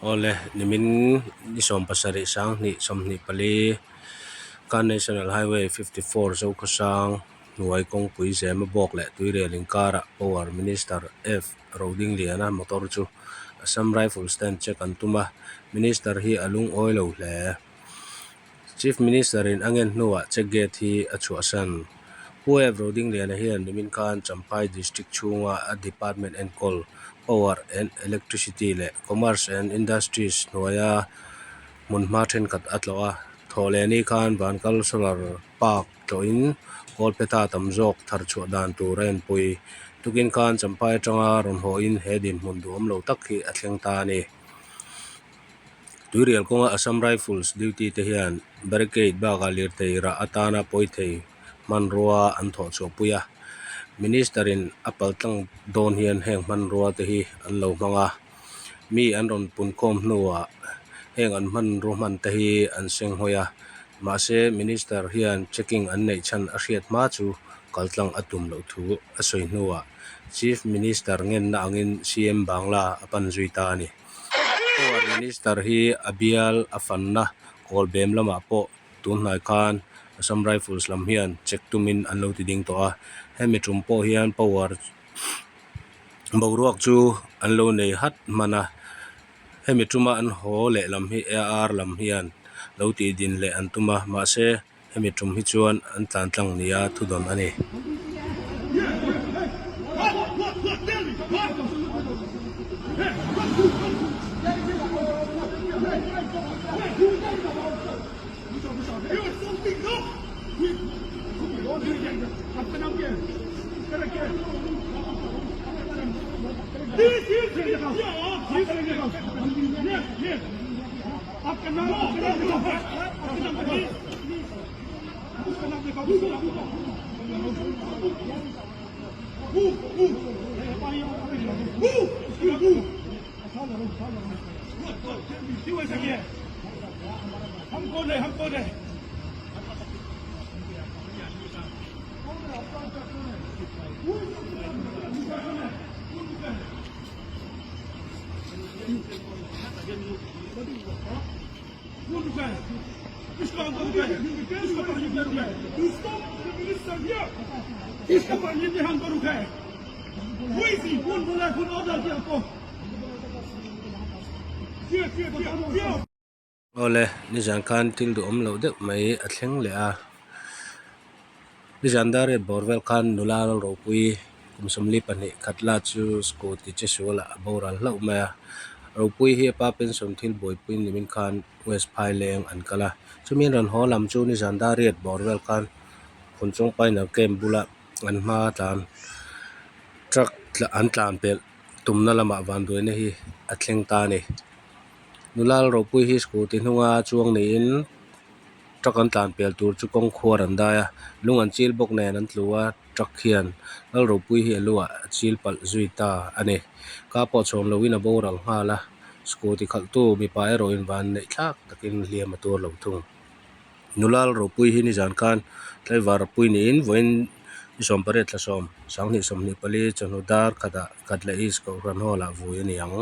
Awle nimin ni 70 2024 khan National Highway 54 Zokhawsang hnuai kawngpui zema bawk leh tuirel inkarah Power Minister F Rodingliana motor chu Assam Rifles stand check an tum a, Minister hi a lungawi lo hle. Chief Minister in a ngen hnuah check gate hi a chhuahsan. Pu F Rodingliana hian nimin khan Champhai District chhunga a department enkawl Power and Electricity leh Commerce and Industries hnuaia hmunhma thenkhat a tlawh a. Thawhlehni khan Vankal Solar Park tlawhin Kawlphetha tam zawk thar chhuah dan tur a enpui. Tukin khan Champhai atanga rawn hawhin he dinhmun duhawm lo tak hi a thleng ta a ni. Tuirial kawnga Assam Rifles duty te hian barricade bakah lirthei rah atana pawi thei hmanrua an thawh chhuah pui a, Minister in a paltlang dawn hian heng hmanrua te hi an lo hmang a, mi an rawn punkhawm hnuah heng an hmanrua hman te hi an seng hawi a, mahse Minister hian checking an neih chhan a hriat hma chu kaltlang a tum loh thu a sawi hnuah Chief Minister ngenna angin CM Bangla a pan zui ta a ni. Power Minister hi a bial a fanna Kawlbem lamah pawh tun hnai khan Assam Rifles lam hian check tumin an lo ti ding tawh a, hemi tum pawh hian power boruak chu an lo nei hat hman a, hemi tuma an haw leh lam hi AR lam hian lo tih din leh an tum a, mahse hemi tum hi chuan an tlan tlang nia thudawn a ni. Awle nizan khan thil duhawm loh deuh mai a thleng leh a nizan dar riat bawr vel khan nula ropui kum 42 khat la chu scooty che sualah a boral hlauh mai a ropui hi a pa pension thil buaipui nimin khan west phaileng an kal a chumi an rawn haw lam chu nizan dar riat bawr vel khan phunchawng pioneer camp bula an hma tlan truck an tlan pelh tumna lamah vanduaina hi a thleng ta a ni. Nula ropui hi scooty hnunga chuang niin truck an tlan pel tur chu kawng khuar an dai a lung an chil bawk nen an tlu a truck hian lal ropui hi a luah a chil palh zui ta a ni ka pawh chhawn loin a boral nghal a scooty khalh tu mipa erawh in van neih thlak takin hliam a tuar lo thung nula ropui hi nizan khan tlaivar pui niin vawiin ni 18 thla 10 24 chawhnu dar khatah khat leh east kohhran hall ah vui a ni ang.